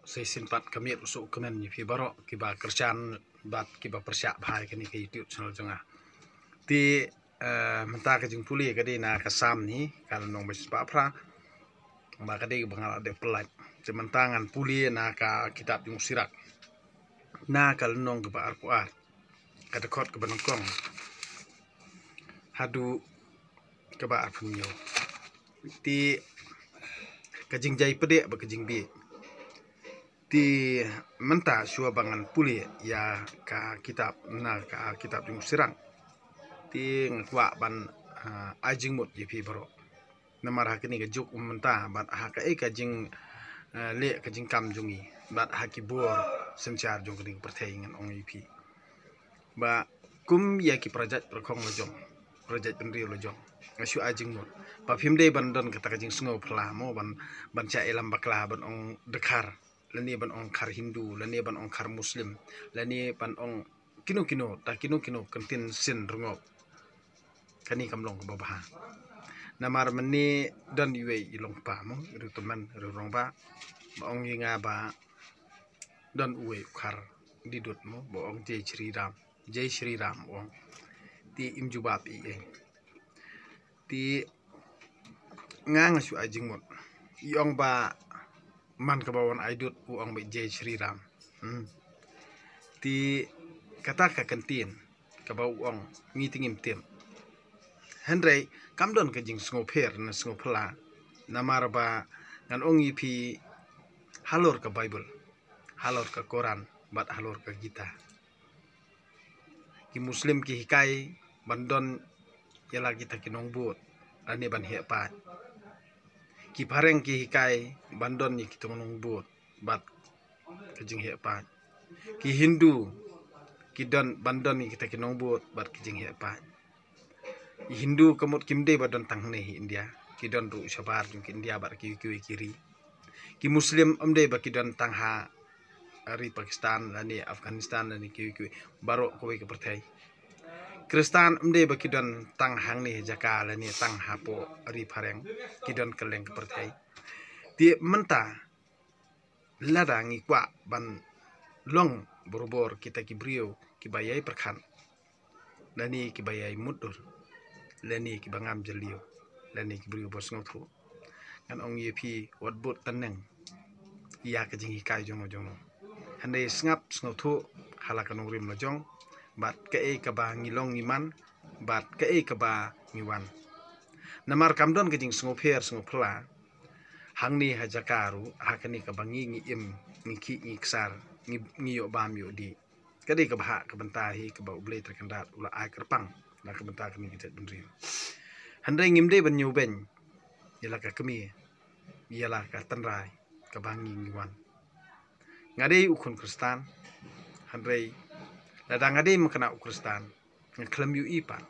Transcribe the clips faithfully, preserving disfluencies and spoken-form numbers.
Shisien pat ka miet u suk kmen ïa phi baroh kiba kyrshan bad kiba pyrshah bha ïa kane ka YouTube channel jong nga. Te mynta ka jingpule ka dei na ka Salm hi, ka lynnong ba shispah phra, ba ka dei ba nga la dep pyllait. Te mynta ngan pule na ka kitab jong u Sirak, na ka lynnong kaba arphew ar, ka dkhot kaba nyngkong haduh kaba arphew hynñiew. Te ka jingjai pdeng bad ka jingbieit. Te mynta shuwa ba ngan pule ïa ka kitab, na ka kitab jong u Sirak, te nga kwah ban ai jingmut ïa phi baroh. Namar ha kane ka juk mynta bad ha kaei ka jing leh ka jingkam jong ngi bad ha ki bor synshar jong kane ka pyrthei, ngan ong ïa phi ba kum ïa ki para jait para khong la jong, para jait bynriew la jong, nga shu ai jingmut ba phim dei ban don kata ka jingsngewphylla mo, ban ban shah ïalam bakla ban ong dkhar, lane ban ong khar Hindu, lane ban ong khar Muslim, lane ban ong kino kino, ta kino kino kyntien sien rngok. Kane kam long kaba bha. Namar mynne don iwei i longpa mo, i riewtymmen, i riewrangbah, ba ong ïa nga ba don uwei u khar didut mo, ba ong Jai Shri Ram, Jai Shri Ram, u ong. Te im jubab ei ei. Te nga nga shu ai jingmut. I ong ba man kaba wan ai dud u ong ba Jai Shri Ram. Hmm. Te kata ka kyntien kaba u ong ngi te ngim tip. Hynrei kam don ka jingsngewpher ne sngewphylla. Namar ba ngan ong ïa phi, halor ka Baibl, halor ka Koran bad halor ka Gita, ki Muslim ki hikai ban don ïa la kita ki nongbud lane ban heh paid. Ki phareng ki hikai ban don ïa kita ki nongbud bad ka jingheh paid. Ki Hindu ki don ban don ïa kita ki nongbud bad ka jingheh paid. Ki Hindu ka mut kim dei ba don tang hangne ha India, ki don ruh shabar jong ki India bad kiwei kiwei ki ri. Ki Muslim ym dei ba ki don tang ha ri Pakistan lane Afghanistan lane kiwei kiwei, baroh kawei ka pyrthei. Khristan ym dei ba ki don tang hangne ha jaka lane tang hapoh ri phareng, ki don kylleng ka pyrthei. Te mynta lada ngi kwah ban long barabor kita ki briew kiba ïai pyrkhat lane kiba ïai mutdur lane kiba ngam jylliew lane ki briew ba sngewthuh, ngan ong ïa phi, wat bud tneng ïa ka jinghikai jongno jongno. Hynrei sngap sngewthuh ha la ka nongrim la jong bad kaei kaba ngi long ngi man bad kaei kaba ngi wan. Namar kam don ka jingsngewpher sngewphylla hangne ha jaka ruh, ha kane kaba ngi ngi im, ngi khih ngi ksar, ngi ngi ïoh bam ïoh dih. Ka dei kaba hap ka bynta hi kaba U Blei Trai Kynrad u la ai kyrpang na ka bynta kane ka jaitbynriew. Hynrei ngim dei ban ñiewbeiñ ïa la ka kmie, ïa la ka tynrai kaba ngi ngi wan. Nga dei u khun Khristan, hynrei lada nga dei makna u Khristan, nga khlem ïohi pat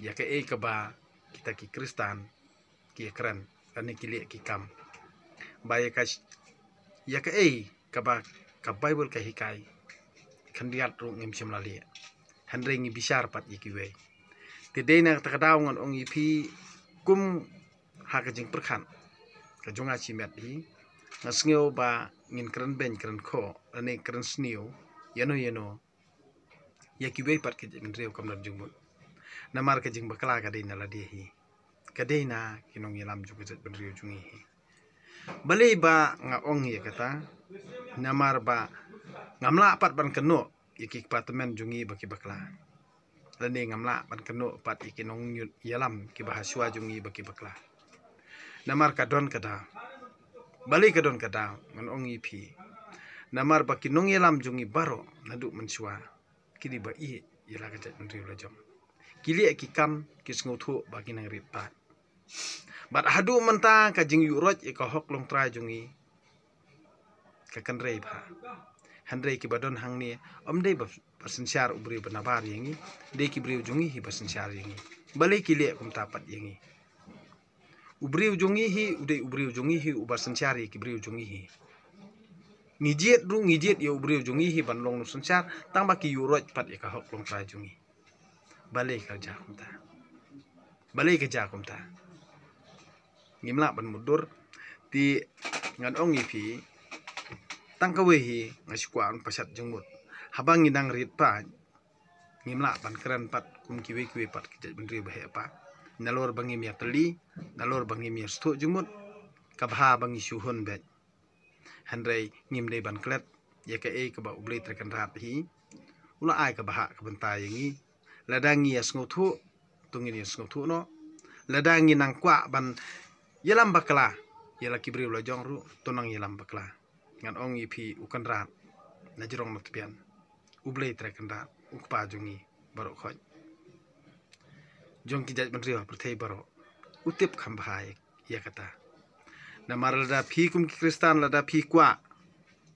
ïa kaei kaba kita ki Khristan ki ïakren lane ki leh ki kam. Ba ïa ka, ïa kaei kaba ka Baibl ka hikai, khyndiat ruh ngim shym la leh. Hynrei ngi bishar pat ïa kiwei. Te dei na kata ka daw ngan ong ïa phi, kum ha ka jingpyrkhat ka jong nga shimet hi, nga sngew ba ngin kren beiñ kren khoh lane kren sniew ïano ïano ïa kiwei pat ki jaitbynriew, kam don jingmut. Namar ka jingbakla ka dei na lade hi, ka dei na ki nongïalam jong ka jaitbynriew jong ngi hi. Balei ba nga ong ïa kata? Namar ba ngam lah pat ban kynnoh ïa ki kpa tymmen jong ngi ba ki bakla, lane ngam lah ban kynnoh pat ïa ki nongïalam kiba ha shuwa jong ngi ba ki bakla. Namar ka don ka daw. Balei ka don ka daw? Ngan ong ïa phi. Namar ba ki nongïalam jong ngi baroh naduh mynshuwa ki dei ba ïeit ïa la ka jaitbynriew la jong. Ki leh ki kam, ki sngewthuh ba ki nang rit paid. Bad haduh mynta ka jingïuhroit ïa ka hok longtrai jong ngi ka kynrei bha. Hynrei kiba don hangne, ym dei ba, ba synshar u briew ba nabar ïa ngi, dei ki briew jong ngi hi ba synshar ïa ngi. Balei ki leh kumta pat ïa ngi? U briew jong ngi hi u dei u briew jong ngi hi uba synshar ïa ki briew jong ngi hi. Ngi jied ruh ngi jied ïa u briew jong ngi hi ban long nongsynshar, tang ba ki ïuhroit pat ïa ka hok longtrai jong ngi. Balei ka jia kumta? Balei ka jia kumta? Ngim lah ban mutdur. Te ngan ong ïa phi, Tang kawei hi nga shu kwah ban pashat jingmut. Haba ngi nang rit pat, ngim lah ban kren pat kum kiwei kiwei pat ki jaitbynriew ba heh pat. Nalor ba ngim ïatylli, nalor ba ngim ïa sngewthuh jingmut, ka bha ba ngi shu hun beit. Hynrei ngim dei ban klet ïa kaei kaba U Blei Trai Kynrad hi u la ai ka bhah ka bynta ïa ngi. Lada ngi ïa sngewthuh, to ngin ïa sngewthuh noh. Lada ngi nang kwah ban ïalam bakla ïa la ki briew la jong ruh, to nang ïalam bakla. Ngan ong ïa phi, U Kynrad na jrong na tbian, U Blei Trai Kynrad, U Kpa jong ngi baroh khoit, jong ki jaitbynriew ha pyrthei baroh, u tip kham bha ïa kata. Namar lada phi kum ki Khristan, lada phi kwah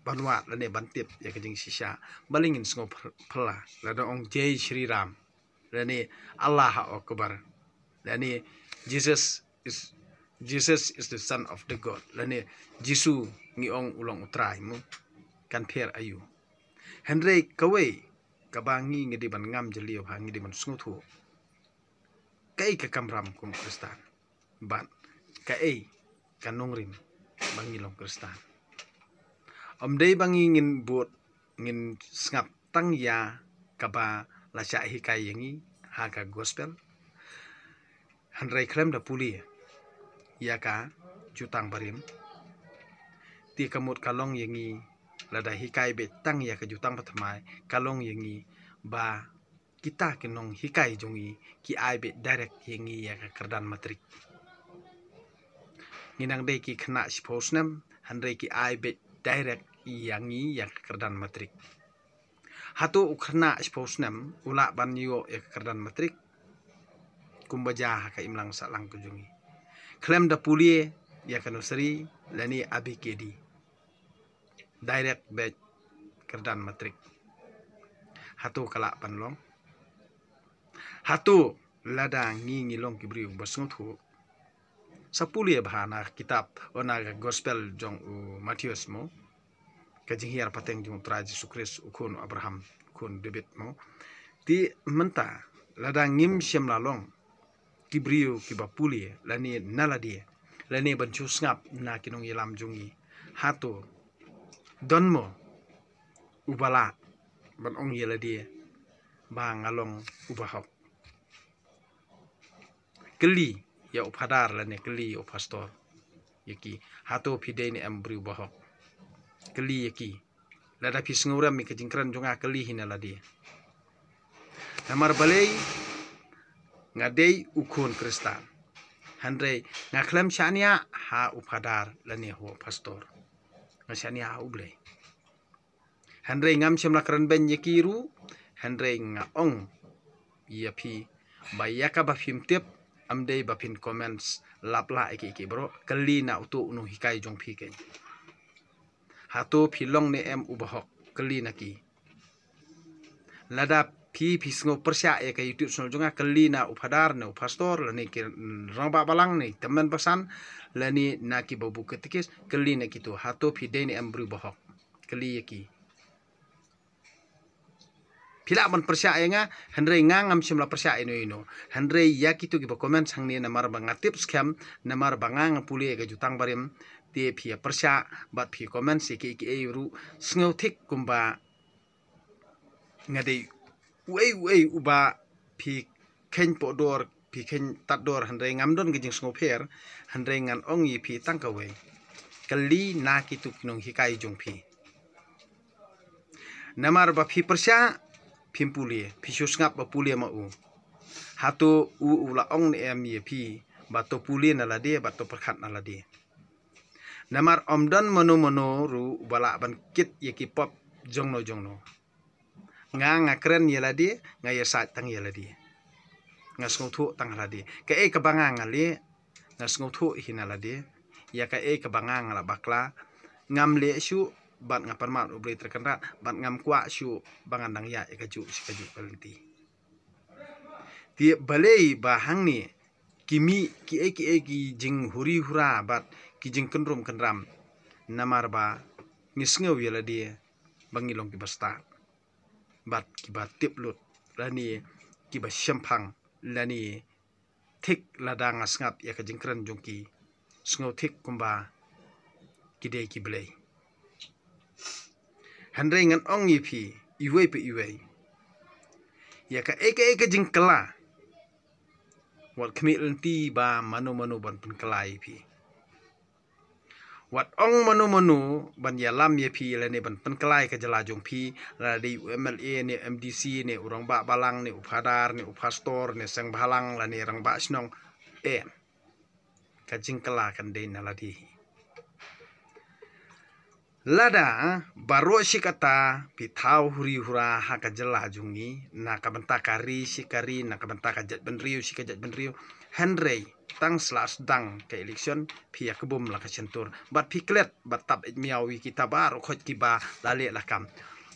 ban wad lane ban tip ïa ka jingshisha, balei ngin sngew phylla lada ong Jai Shri Ram, lane Allah ha Akbar, lane Jesus is, Jesus is the Son of the God, lane Jisu ngi ong u long U Trai mo? Kan pher aïu? Hynrei kawei kaba ngi ngi dei ban ngam jylliew ha, ngi dei ban sngewthuh kaei ka kamram kum Khristan, bad kaei ka nongrim ba ngi long Khristan. Ym dei ba ngi ngin bud, ngin sngap tang ïa kaba la shah hikai ïa ngi ha ka gospel. Hynrei khlem da pule ïa ka Jutang Barim, te ka mut ka long ïa ngi, lada hikai beit tang ïa ka Jutang Bathymmai, ka long ïa ngi ba kita ki nonghikai jong ngi ki ai beit direct ïa ngi ïa ka kyrdan matrik. Ngi nang dei ki khynnah shiphew snem, hynrei ki ai beit direct ïa ngi ïa ka kyrdan matrik. Hato u khynnah shiphew snem u lah ban ïoh ïa ka kyrdan matrik? Kumba jia ha ka imlang sahlang ka jong ngi, khlem da pule ïa ka nursery lane A B K D, direct beit kyrdan matrik. Hato ka lah ban long? Hato lada ngi ngi long ki briew ba sngewthuh, sa pule bha na kitab, o na ka gospel jong u Mathaios mo, ka jinghiar pateng jong U Trai Jisu Khrist, u khun u Abraham, u khun David mo. Te mynta lada ngim shym la long ki briew kiba pule lane na lade, lane ban shu sngap na ki nongïalam jong ngi, hato don mo uba lah ban ong ïa lade ba nga long uba hok? Kylli ïa u phadar lane kylli ïa u pastor, ïa ki, hato phi dei ne em briew ba hok? Kylli ïa ki. Lada phi sngewrem ïa ka jingkren jong nga, kylli hi na lade. Namar balei? Nga dei u khun Khristan, hynrei nga khlem shaniah ha u phadar lane ha u pastor. Nga shaniah ha U Blei. Hynrei ngam shym la kren beiñ ïa ki ruh, hynrei nga ong ïa phi ba ïa kaba phim tip, ym dei ba phin comments lap la ïa ki ïa ki baroh, kylli na uto u nonghikai jong phi keiñ. Hato phi long ne em uba hok? Kylli na ki. Lada phi, phi sngew pyrshah ïa ka YouTube channel jong nga, kylli na u phadar ne u pastor lane ki rangbah balang ne tymmen basan lane na ki babu katekis, kylli na kito, hato phi dei ne em briew ba hok? Kylli ïa ki. Phi lah ban pyrshah ïa nga, hynrei nga ngam shym la pyrshah ïa ino ino. Hynrei ïa kito kiba comment hangne, namar ba nga tip skhem, namar ba nga nga pule ïa ka Jutang Barim, te phi ïa pyrshah bad phi comment ïa kiei kiei ruh, sngewthik kumba nga dei uei uei uba phi kheiñ poh dor, phi kheiñ tad dor, hynrei ngam don ka jingsngewpher, hynrei ngan ong ïa phi tang kawei. Kylli na kito ki nonghikai jong phi. Namar ba phi pyrshah, phim pule, phi shu sngap ba pule ma u. Hato u u la ong ne em ïa phi ba to pule na lade bad to pyrkhat na lade? Namar ym don mano mano ruh uba lah ban kit ïa ki pop jongno jongno. Nga nga kren ïa lade, nga ïasaid tang ïa lade. Nga sngewthuh tang ha lade. Kaei kaba nga nga leh, nga sngewthuh hi na lade. Ïa kaei kaba nga nga la bakla, ngam leh shuh bad nga pan mad U Blei Trai Kynrad, bad ngam kwah shuh ba ngan dang ïaid ïa kajuh shi kajuh ka lynti. Te balei ba hangne ki mih kiei kiei ki jinghuri hura bad ki jingkynrum kynram? Namar ba ngi sngew ïa lade ba ngi long kiba stad bad kiba tip lut, lane kiba shemphang, lane thik lada nga sngap ïa ka jingkren jong ki, sngewthik kumba ki dei ki blei. Hynrei ngan ong ïa phi, iwei pa iwei, ïa kaei kaei ka jingkylla, wat khmih lynti ba mano mano ban pynkylla ïa phi. Wat ong mano mano ban ïalam ïa phi lane ban pynkylla ïa ka jylla jong phi, lada dei u M L A ne M D C ne u rangbah balang ne u phadar ne u pastor ne seng bhalang lane rangbah shnong. Em. Ka jingkylla kan dei na lade hi. Lada baroh shi katta phi thaw huri hura ha ka jylla jong ngi, na ka bynta ka ri shi ka ri, na ka bynta ka jaitbynriew shi ka jaitbynriew, hynrei tang sla sdang ka election phi ïa kbum la ka shyntur bad phi klet bad tap ïa miaw ïa kita baroh khoit kiba la leh la kam.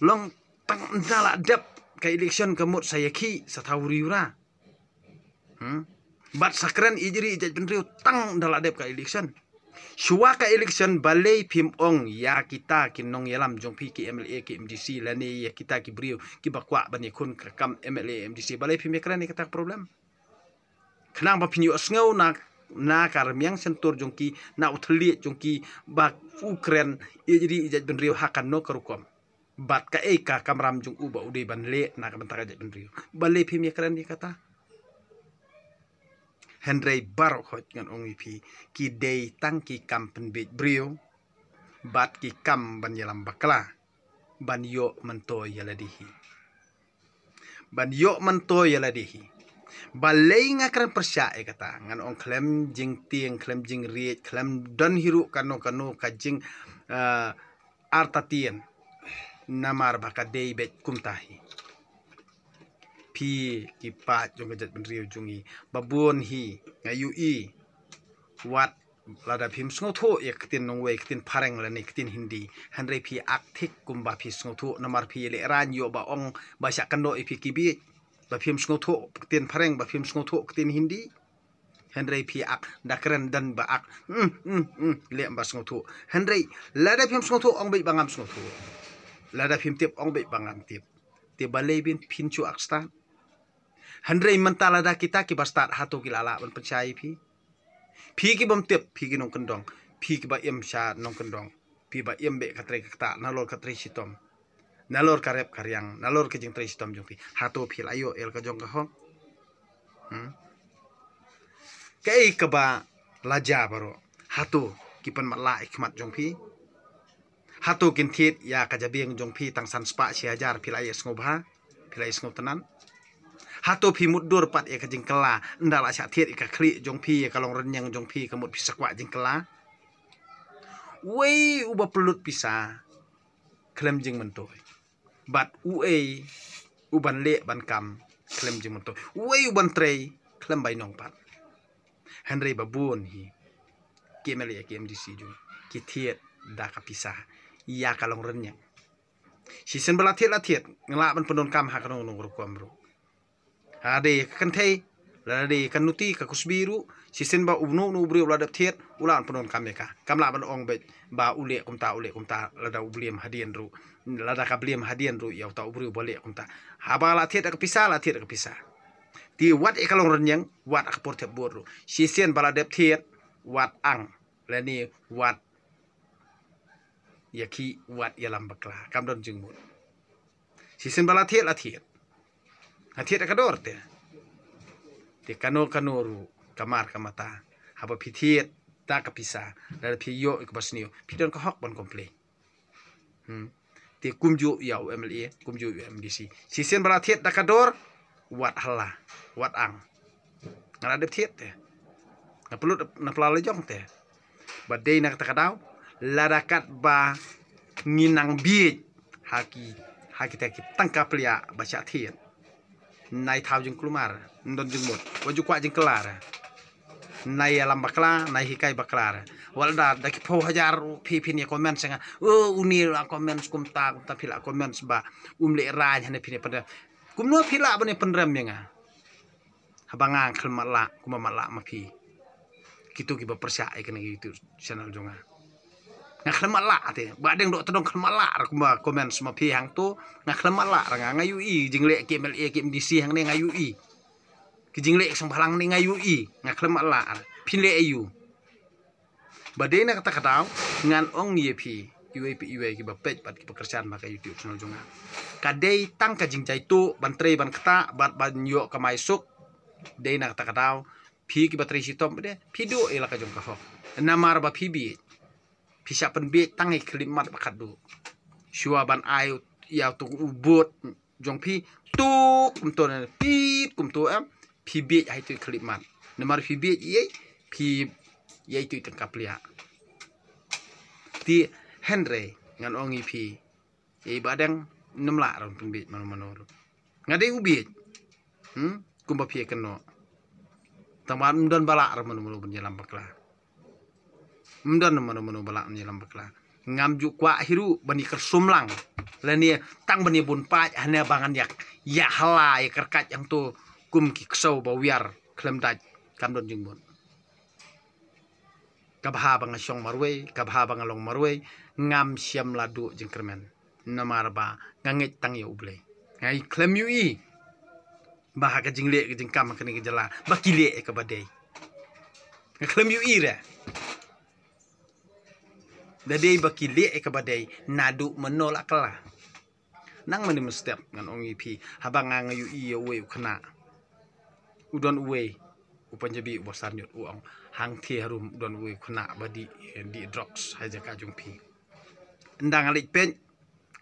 Long tang ynda la dep ka election ka mut sa ïakhih sa thaw huri hura. Hmm? Bad sa kren ïa ri ïa jaitbynriew tang ynda la dep ka election. Shuwa ka election balei phim ong ïa kita ki nongïalam jong phi, ki M L A, ki M D C lane ïa kita ki briew kiba kwah ban ïakhun ka kam M L A, M D C, balei phim ïa kren ïa kata ka problem? Khnang ba phin ïohsngew na, na ka rmiang shyntur jong ki, na u thylliej jong ki, ba u kren ïa ri ïa jaitbynriew ha kano ka rukom. Bad kaei ka kamram jong u ba u dei ban leh na ka bynta ka jaitbynriew. Balei phim ïa kren ïa kata? Hynrei baroh khoit ngan ong ïa phi, ki dei tang ki kam pynbiej briew bad ki kam ban ïalam bakla, ban ïoh myntoi ïa lade hi. Ban ïoh myntoi ïa lade hi. Balei nga kren pyrshah ïa kata? Ngan ong khlem jingtieng, khlem jingriej, khlem don hi ruh kano kano ka jing, ah, artatien. Namar ba ka dei beit kumta hi. Phi ki paid jong ka jaitbynriew jong ngi, ba bun hi nga ïohi, wat lada phim sngewthuh ïa ka ktien nongwei, ka ktien phareng lane ka ktien Hindi, hynrei phi ak thik kumba phi sngewthuh, namar phi lehrain ïoh ba ong ba shah kynnoh ïa phi ki bieit. Ba phim sngewthuh ka ktien phareng, ba phim sngewthuh ka ktien Hindi, hynrei phi ak da kren don ba ak, mm, mm, mm, leh ba sngewthuh. Hynrei lada phim sngewthuh, ong beit ba ngam sngewthuh. Lada phim tip, ong beit ba ngam tip. Te balei phin shu ak stad? Hynrei mynta lada kita kiba stad, hato ki la lah ban pynshai ïa phi? Phi ki bym tip, phi ki nongkyndong, phi kiba im sha nongkyndong, phi ba im beit ka trei ka ktah, nalor ka trei shitom, nalor ka rep ka riang, nalor ka jingtrei shitom jong phi, hato phi la ïoh ïa la ka jong ka hok? Hmm? Kaei kaba la jia baroh? Hato ki pynmatlah ïa ki khmat jong phi? Hato kin thied ïa ka jabieng jong phi tang san spah shi hajar, phi la ïa sngewbha, phi la ïa sngewtynnat? Hato phi mutdur pat ïa ka jingkylla ynda la shah thied ïa ka khlieh jong phi, ïa ka longrynïeng jong phi, ka mut phi sa kwah jingkylla? Uei uba pynlut pisa khlem jingmyntoi? Bad uei uban leh ban kam khlem jingmyntoi? Uei uban trei khlem bainong pat? Hynrei ba bun hi ki M L A, ki M D C jong ngi, ki thied da ka pisa ïa ka longrynïeng. Shisien ba la thied, la thied, nga lah ban pyndonkam ha kano kano ka rukom ruh. Ha dei ka kynthei, lada dei ka nuti, ka kusbi ruh, shisien ba uno uno u briew u la dep thied, u lah ban pyndonkam ïa ka. Kam lah ban ong beit ba u leh kumta, u leh kumta, lada u blame hadien ruh, lada ka blame hadien ruh ïa uta u briew ba leh kumta. Haba la thied da ka pisa, la thied da ka pisa. Te wat ïa ka longrynïeng, wat ha ka por thep vote ruh. Shisien ba la dep thied, wat ang, lane wat ïakhih, wat ïalam bakla, kam don jingmut. Shisien ba la thied, la thied. Ha thied ha ka dor te. Te kano kano ruh ka mar ka mata, haba phi thied da ka pisa, lada phi ïoh ïa kaba sniew, phi don ka hok ban complain. Hmm. Te kumjuh ïa u M L A, kumjuh ïa u M D C. Shisien ba la thied da ka dor, wat halla, wat ang. Nga la dep thied te. Nga pynlut na pla la jong te. Ba dei na kata ka daw, lada katba ngi nang bieit ha ki, ha kita ki tangka pliah ba shah thied, nai thaw jingkulmar, ym don jingmut, wat ju kwah jingkylla. Nai ïalam bakla, nai hikai bakla. Wat lada da ki phew hajar ruh phi, phin ïa comment sha nga, "Oh, une la comment kumta kumta, phi la comment ba um lehrain, hane phin ïa pynrem." Kumno phi lah ban ïa pynrem ïa nga? Haba nga khlem matlah kumba matlah ma phi, kito kiba pyrshah ïa kane ka YouTube channel jong nga. Nga khlem matlah te, ba dang doh tdong khlem matlah ra kumba comments ma phi hangto. Nga khlem matlah ra, nga, nga ïohi jingleh ki M L A, ki M D C hangne, nga ïohi ki jingleh ki seng bhalang ne, nga ïohi. Nga khlem matlah ra. Phin leh aiu? Ba dei na kata ka daw ngan ong ïa phi, iwei pa iwei kiba peit bad kiba kyrshan ba ka YouTube channel jong nga. Ka dei tang ka jingjaituh ban trei ban ktah bad ban ïoh kamai suk. Dei na kata ka daw phi kiba trei shitom de phi duh ïa la ka jong ka hok. Namar ba phi bieit, phi shah pynbieit tang ïa ka khyllipmat ba khatduh. Shuwa ban ai ïa uto u vote jong phi, tuk kumto ne pit kumto em, phi bieit ha ito i khyllipmat. Namar phi bieit ïa phi ïa ito i tyngka pliah. Te hynrei ngan ong ïa phi, ïa i Bahdeng, ym lah ruh pynbieit mano mano ruh. Nga dei u bieit. Hmm? Kumba phi ïa kynnoh. Tang ba ym don ba lah ruh mano mano ban ïalam bakla. Ym don mano mano ba lah ban ïalam bakla. Ngam ju kwah hi ruh ban ïa kyrsum lang. Lane tang ban ïa bun paid hane ba ngan ïa, ïa hala ïa kyrkhat ïa uto kum ki ksew ba wiar khlem dait, kam don jingmut. Ka bha ba nga shong marwei, ka bha ba nga long marwei, ngam shym la duh jingkyrmen. Namar ba nga ngeit tang ïa U Blei. Nga khlem ïohi ba ha ka jingleh ka jingkam ha kane ka jylla ba ki leh ïa kaba dei. Nga khlem ïohi re. Da dei ba ki leh ïa kaba dei, naduh mynno la kylla. Nang mynne mynstep ngan ong ïa phi, haba nga nga ïohi ïa uwei u khynnah. U don uwei u Punjabi uba sar ñiut, u ong, hangthie harum u don uwei u khynnah ba dih, dih drugs ha jaka jong phi. Ynda nga leit peit,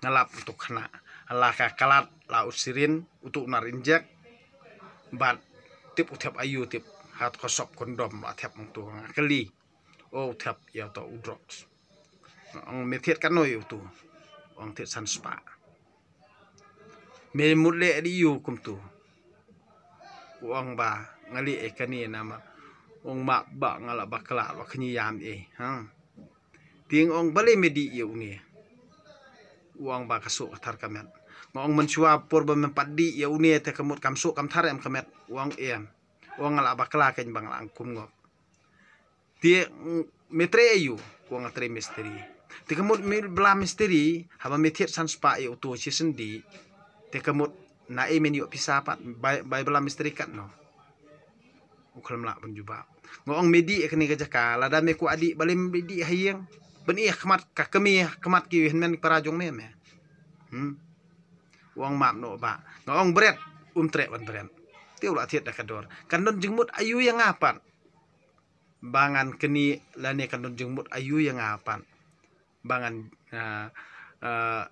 nga lap uto u khynnah, la ka klat, la u sirin, uto u nar injek. Bad tip u thep aïu, tip ha ka sop kondom la thep, uto nga kylli. O, u thep ïa uto u drugs. Ong, me thied katno ïa uto? Ong, thied san spah. Me mut leh dih ïa u kumto? U ong ba nga leh ïa kane namar, ong, map ba nga la bakla, la kñi ïam ei, ha. Te nga ong, balei me dih ïa une? U ong ba ka suh ka thar ka met. Nga ong, mynshuwa por ba mem pat dih ïa une te ka mut kam suh kam thar em ka met? U ong, em. U ong, nga la bakla, kein ba nga la kum ngop. Te, mm, me trei aïu? U ong, nga trei mistri. Te ka mut me bla mistri, haba me thied san spah ïa uto shisien dih, te ka mut naei men ïoh pisa pat, bai, bai bla mistri katno? U khlem lah ban jubab. Nga ong, me dih ïa kane ka jaka, lada me kwah dih, balei me dih ha ïing? Ban ïa khmat ka kmie, khmat ki hynmen para jong me me. Hmm? U ong, map noh bah. Nga ong, bret, um treh ban bret. Te u la thied da ka dor. Kan don jingmut aïu ïa nga pat ba ngan knieh, lane kan don jingmut aïu ïa nga pat ba ngan, ah, ah,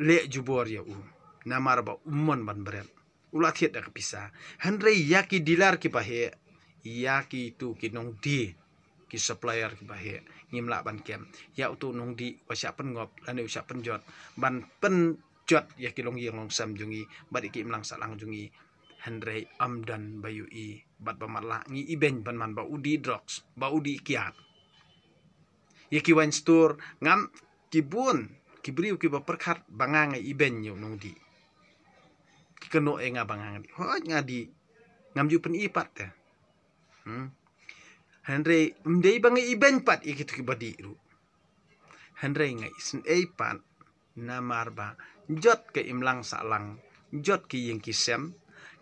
leh jubor ïa u, namar ba um mon ban bret. U la thied da ka pisa. Hynrei ïa ki dealer kiba heh, ïa kito ki nongdie, ki supplier kiba heh, ngim lah ban kem. Ïa uto u nongdih uba shah pynngop lane u shah pynjot ban pynjot ïa ki longïing longsem jong ngi bad ïa ki imlang sahlang jong ngi. Hynrei ym don ba ïohi bad ba matlah, ngi ibeiñ ban man ba u dih drugs, ba u dih kiad. Ïa ki wine store, ngam, ki bun ki briew kiba pyrkhat ba nga nga ibeiñ ïa u nongdih. Ki kynnoh ïa nga ba nga nga dih. Hooid nga dih. Ngam ju pyni pat te. Hmm. Hynrei ym dei ba nga ibeiñ pat ïa kito kiba dih ruh. Hynrei nga isynei pat namar ba jot ka imlang sahlang, jot ki ïing ki sem,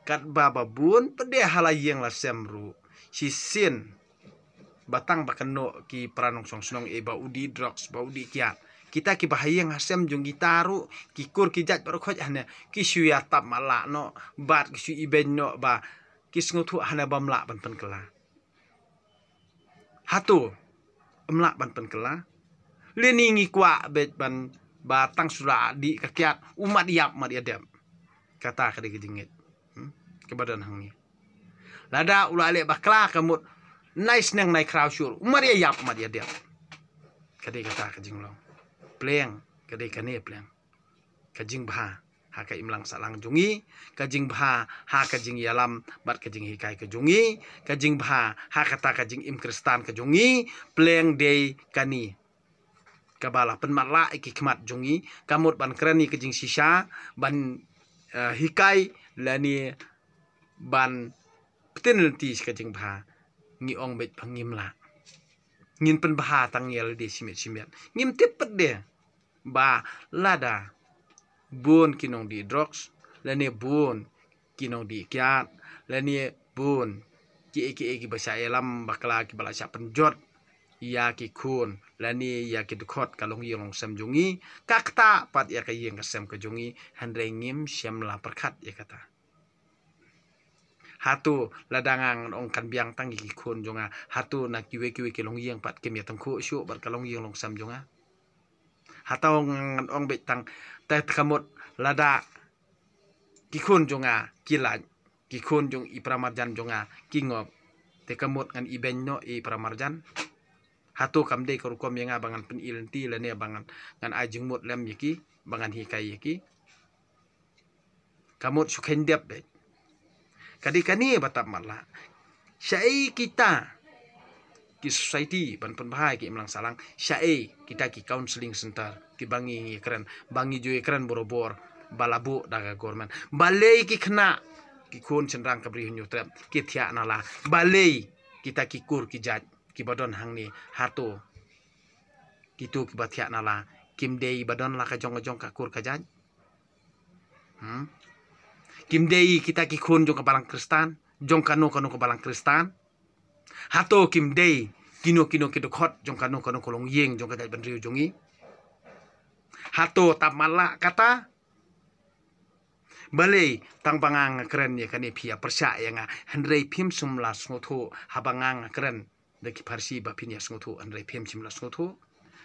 katba ba bun pat de ha la ïing la sem ruh, shisien ba tang ba kynnoh ki para nongshong shnong, eh, ba u dih drugs, ba u dih kiad. Kita kiba ha ïing ha sem jong kita ruh, ki kur ki jait baroh khoit hane, ki shu ïa tap matlah noh, bad ki shu ibeiñ noh ba ki sngewthuh hane bym lah ban pynkylla. Hato ym lah ban pynkylla? Lane ngi kwah beit ban ba tang shu la dih ka kiad, u mat ïap mat ïa dep. Kata ka dei ka jingngeit, hmm, kaba don hangne. Lada u la leh bakla ka mut nai sneng nai khraw shuh, u mat ïa ïap mat ïa dep. Ka dei kata ka jinglong. Pleng, ka dei kane pleng. Ka jingbha ha ka imlang sahlang jong ngi, ka jingbha ha ka jingïalam bad ka jinghikai ka jong ngi, ka jingbha ha kata ka jingim Khristan ka jong ngi, pleng dei kane. Kaba la pynmatlah ïa ki khmat jong ngi, ka mut ban kren ïa ka jingshisha, ban, eh, hikai, lane ban pynlynti sha ka jingbha. Ngi ong beit ba ngim lah. Ngin pynbha tang ïa lade shimet shimet. Ngim tip pat de ba lada bun ki nongdih drugs, lane bun ki nongdih kiad, lane bun kiei kiei kiba shah ïalam bakla kiba la shah pynjot ïa ki khun lane ïa ki dkhot ka longïing longsem jong ngi, ka ktah pat ïa ka ïing ka sem ka jong ngi, hynrei ngim shym la pyrkhat ïa kata. Hato lada nga ngan ong kan biang tang ïa ki khun jong nga, hato na kiwei kiwei ki longïing pat kim ïa tyngkhuh shuh bad ka longïing longsem jong nga? Hato ngan ong beit tang, te ka mut lada ki khun jong nga ki lait, ki khun jong i para marjan jong nga ki ngop, te ka mut ngan ibeiñ noh i para marjan? Hato kam dei ka rukom ïa nga ba ngan pynïaid lynti lane ba ngan, ngan ai jingmut lem ïa ki, ba ngan hikai ïa ki? Ka mut shu kheiñ dep beit. Ka dei kane ba tap matlah. Shaei kita ki society ban pynbha ïa ki imlang sahlang? Shaei kita ki counselling center kiba ngi ngi kren, ba ngi ju ïa kren borabor, ba la buh da ka government? Balei ki khynnah, ki khun shynrang ka Bri Hynñiewtrep ki thiah na la? Balei kita ki kur ki jait kiba don hangne, hato kito kiba thiah na la kim dei ba don la ka jong ka jong ka kur ka jait? Hmm? Kim dei kita ki khun jong ka balang Khristan, jong kano kano ka balang Khristan? Hato kim dei kino kino ki dkhot jong kano kano ka longïing jong ka jaitbynriew jong ngi? Hato tap matlah kata? Balei tang ba nga nga kren ïa kane phi ïa pyrshah ïa nga, hynrei phim shym la sngewthuh haba nga nga kren da ki pharshi ba phin ïa sngewthuh, hynrei phim shym la sngewthuh?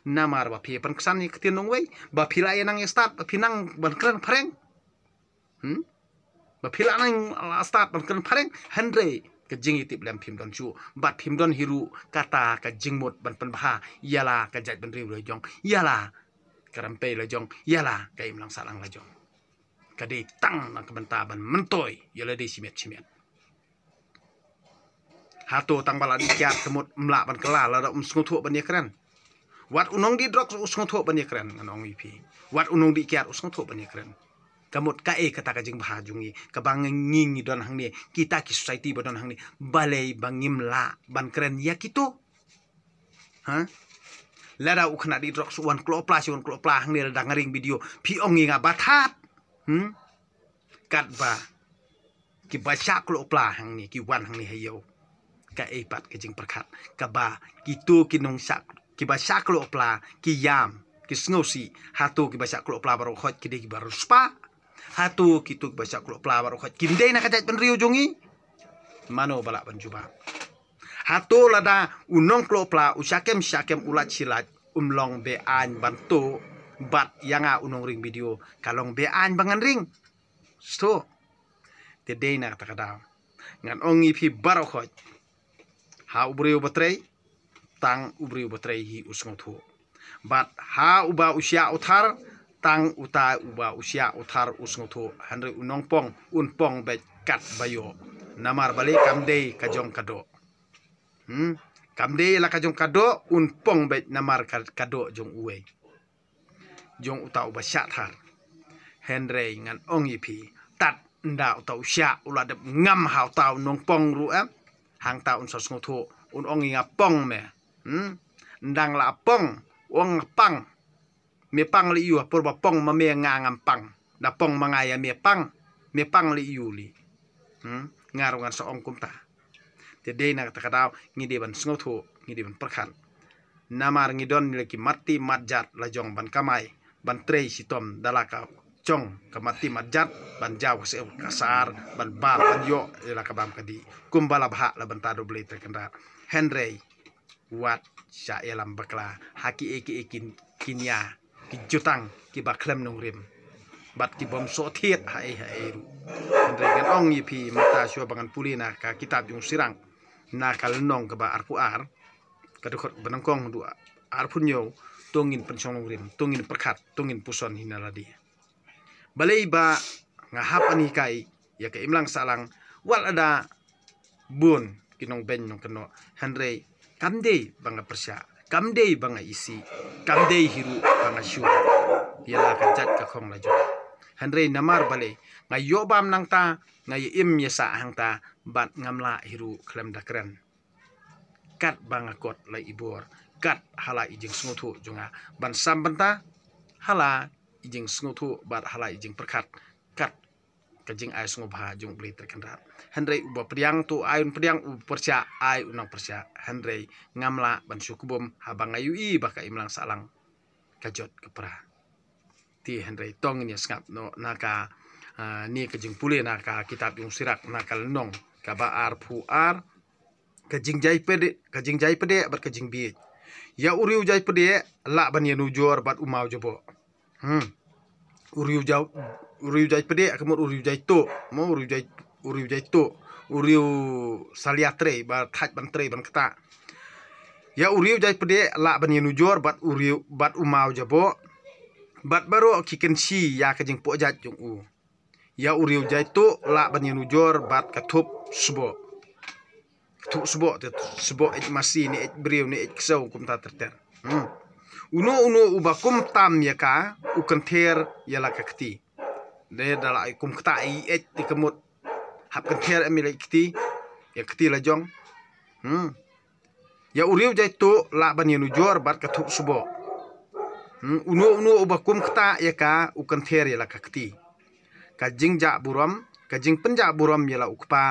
Namar ba phi ïa pynksan ïa ka ktien nongwei, ba phi la ïa nang ïa stad, ba phi nang ban kren phareng. Hmm? Ba phi la nang la stad ban kren phareng, hynrei ka jingïatiplem phim don shuh, bad phim don hi ruh kata ka jingmut ban pynbha ïa la ka jaitbynriew la jong, ïa la ka rympei la jong, ïa la ka imlang sahlang la jong. Ka dei tang na ka bynta ban myntoi ïa lade shimet shimet. Hato tang ba la dih kiad ka mut ym lah ban kylla lada um sngewthuh ban ïa kren? Wat u nongdih drok u sngewthuh ban ïa kren, ngan ong ïa phi. Wat u nongdih kiad u sngewthuh ban ïa kren. Ka mut kaei kata ka jingbha jong ngi, kaba ngi ngi don hangne, kita ki society ba don hangne, balei ba ngim lah ban kren ïa kito? Ha? Lada u khynnah dih drok shu wan klopla, shu wan klopla hangne, lada nga ring video, phi ong ïa nga ba thad. Hmm? Katba kiba shah klopla hangne ki wan hangne ha ïew. Kaei pat ka jingpyrkhat kaba kito ki nongshah, kiba shah klopla ki ïam, ki sngewsih? Hato kiba shah klopla baroh khoit ki dei kiba riewspah? Hato kito kiba shah klopla baroh khoit kim dei na ka jaitbynriew jong ngi? Mano ba lah ban jubab? Hato lada u nongklopla u shah kem shah kem, u lait shi lait, um long be-aiñ ban tuh bad ïa nga u nongring video, ka long be-aiñ ba ngan ring? Sngewthuh. Te dei na kata ka daw ngan ong ïa phi baroh khoit, ha u briew ba trei, tang u briew ba trei hi u sngewthuh. Bad ha uba u shiah u thar, tang uta uba u shiah u thar u sngewthuh. Hynrei u nongpong un pong beit katba ïoh. Namar balei? Kam dei ka jong ka doh. Hmm? Kam dei la ka jong ka doh, un pong beit namar ka, ka doh jong uwei, jong uta uba shah thar. Hynrei ngan ong ïa phi, tad ynda uta u shiah u la dep ngam ha uta u nongpong ruh, em, hangta un sa sngewthuh, un ong ïa nga pong me. Hmm? Ynda nga la pong, u ong nga pang. Me pang lei ïu, ha por ba pong ma me nga ngam pang. Da pong ma nga ïa me pang, me pang lei ïu lei? Hmm? Nga ruh ngan sa ong kumta. Te dei na kata ka daw ngi dei ban sngewthuh, ngi dei ban pyrkhat. Namar ngi don la ki mat ti mat jat la jong ban kamai, ban trei shitom da la ka jong ka mat ti mat jat, ban jaw ka sep ka sar, ban bam ban ïoh ïa la ka bam ka dih, kumba la bhah la bynta U Blei Trai Kynrad. Hynrei wat shah ïalam bakla ha kiei kiei ki, ki nia, ki jutang kiba khlem nongrim bad ki bym soh thied ha ei ha ei ruh. Hynrei ngan ong ïa phi mynta shuwa ba ngan pule na ka kitab jong u Sirang, na ka lynnong kaba arphew ar, ka dkhot ba nyngkong haduh arphew hynñiew, to ngin pynshong nongrim, to ngin pyrkhat, to ngin puson hi na lade. Balei ba nga hap ban hikai ïa ka imlang sahlang, wat lada bun ki nongbeiñ nongkynnoh, hynrei kam dei ba nga pyrshah, kam dei ba nga isih, kam dei hi ruh ba nga shu ïa la ka jait ka khong la jong. Hynrei namar balei nga ïoh bam nangta, nga ïa im ïa sah hangta, bad ngam lah hi ruh khlem da kren. Kat ba nga kot la i bor, kat ha la i jingsngewthuh jong nga, ban sam bynta ha la i jingsngewthuh bad ha la i jingpyrkhat, kat ka jingai sngewbha jong U Blei Trai Kynrad. Hynrei uba pdiang to ai un pdiang, uba pyrshah ai un nang pyrshah. Hynrei ngam lah ban shu kbum haba nga ïohi ba ka imlang sahlang ka jot ka pra. Te hynrei to ngin ïa sngap noh na ka, ah, ne ka jingpule na ka kitab jong u Sirak na ka lynnong kaba arphew ar, ka jingjai pdeng, ka jingjai pdeng bad ka jingbieit. Ïa u riew jai pdeng lah ban ïanujor bad u maw jaboh. Hmm. U riew jai, u riew jai pdeng ka mut u riew jai tuh, mo, u riew jai, u riew jai tuh, u riew salia trei, ba thait ban trei ban ktah. Ïa u riew jai pdeng lah ban ïanujor bad u riew, bad u maw jaboh, bad baroh ki kynshi ïa ka jingpoh jait jong u. Ïa u riew jai tuh lah ban ïanujor bad ka thup sboh. Ka thup sboh te sboh eit masi ne eit briew ne eit ksew kumta ter ter. Hmm. Uno uno uba kum tam ïa ka u kynther ïa la ka kti. Dei da la kum ktah ïa eit te ka mut hap kynther em ïa la kti, ïa kti la jong. Hmm. Ïa u riew jai tuh lah ban ïanujor bad ka thup sboh. Hmm. Uno uno uba kum ktah ïa ka u kynther ïa la ka kti. Ka jingjah burom, ka jingpynjah burom ïa la u kpa